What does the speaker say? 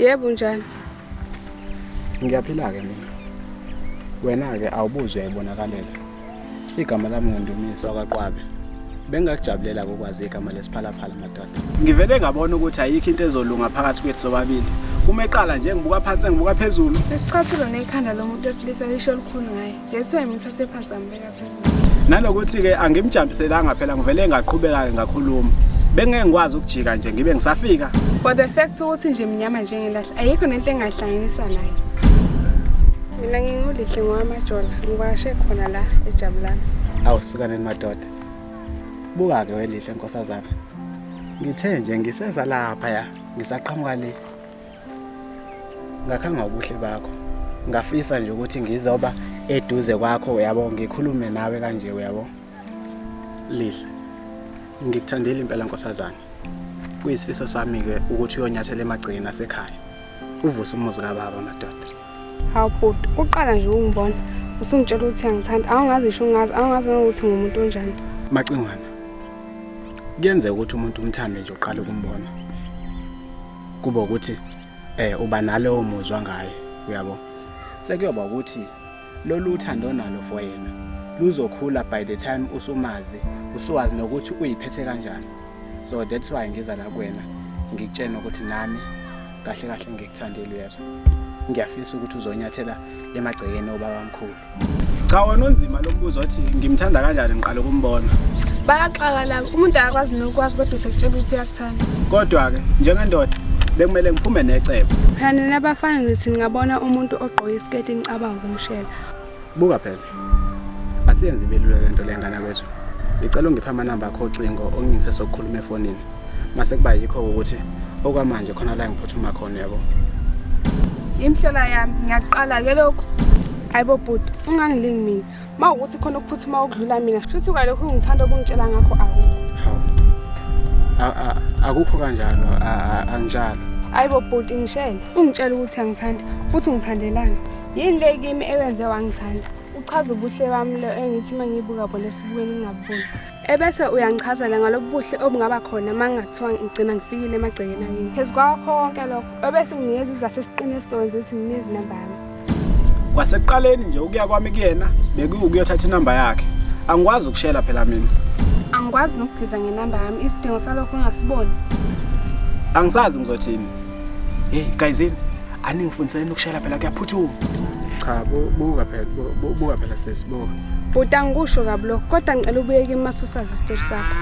Yebo, njani? Ngiyaphila-ke mina. Wena-ke awubuzi uyayibonakalela. Igama lami nguNdumiso wakwaQwabe. Bengingakujabulela ukwazi igama lesiphalaphala madoda. Ngivele ngabona ukuthi ayikho into ezolunga phakathi kwethu sobabili. Uma eqala nje ngibuka phansi ngibuka phezulu. Isicathulo nekhanda lomuntu wesilisa lisho lukhulu ngaye. Lethiwa imthathe phansi ambeka phezulu. Nalokuthi-ke angimjampiselanga phela ngivele ngaqhubeka-ke ngakhuluma. Bengeke ngikwazi ukujika nje ngibe ngisafika. For the fact ukuthi nje mnyama njengelahla ayikho nento engayihlanganisa naye. Mina nginguLihle ngowamajola ngikwashe khona la eJabulani. Awu sukaneni madoda. Buka-ke welihle nkosazana. Ngithe nje ngiseza lapha ya ngisaqhamuka le. Ngakhanga ubuhle bakho. Ngafisa nje ukuthi ngizoba eduze kwakho uyabo ngikhulume nawe kanje uyabo. Lihle. Ngikuthandile impela nkosazana. Kuyisifiso sami-ke ukuthi uyonyathela emagcekeni asekhaya. Uvuse umuzi kababa madoda. Hawu bhuti, uqala nje ukungibona usungitshela ukuthi uyangithanda. Awungazi ngisho ungazi, awungazi nokuthi ngumuntu onjani. Macingwana. Kuyenzeka ukuthi umuntu umthande nje uqala ukumbona. Kube ukuthi uba nalowo muzwa ngaye, uyabo. Sekuyoba ukuthi lolu uthando onalo for yena luzokhula by the time usumazi, usuwazi nokuthi uyiphethe kanjani. So that's why ngiza la kuwena ngikutshena ukuthi nami kahle kahle ngikuthandile uyezwa. Ngiyafisa ukuthi uzonyathela emagcekeni obabamkhulu. Cha wena unzima lo mbuzo othi ngimthanda kanjani ngiqala ukumbona. Bayaxaka laba, umuntu akakwazi nokwazi kodwa usekutshela ukuthi uyakuthanda. Kodwa-ke njengendoda bekumele ngiphume necebo. Phela nina abafana nithi ningabona umuntu ogqoke isiketi nicabanga ukumshela. Buka phela. Asiyenze ibe lula lento le ngane kwethu. Ngicela ungiphe amanamba akho ocingo ongingise sokukhuluma efonini. Mase kuba yikho ukuthi okwamanje khona la ngiphuthuma khona yabo. Imhlola yami ngiyaqala ke lokho. Hayibo bhuti, ungangilingi mina. Mawukuthi khona ukuphuthuma okudlula mina, shuthi kwalokhu ungithanda okungitshela ngakho akukho. Hawu. Akukho kanjalo, anginjalo. Hayibo bhuti ngishele. Ungitshela ukuthi uyangithanda futhi ungithandelani? Yini le kimi ewenze wangithanda? Uchaza ubuhle bami lo engithi uma ngibuka bona esibukweni ngingabuboni. Ebese uyangichazela ngalobu buhle obungaba khona uma ngingathiwa ngigcina ngifikile emagcekeni akini. Phezu kwakho konke lokho, ebese unginikeza isizathu esiqiniso wenza ukuthi nginikeze inamba yami. Kwasekuqaleni nje ukuya kwami kuyena bekuwukuyothatha inamba yakhe. Angikwazi ukushela phela mina. Angikwazi nokudiza ngenamba yami, isidingo salokho ungasiboni. Angisazi ngizothini. Hey guyzini, aningifundiseni ukushela phela kuyaphuthuma. Cha buka phela buka phela sesi buka. Bhuti angikusho kabi lokho, kodwa ngicela ubuye kimi mase usazi isitori sakho.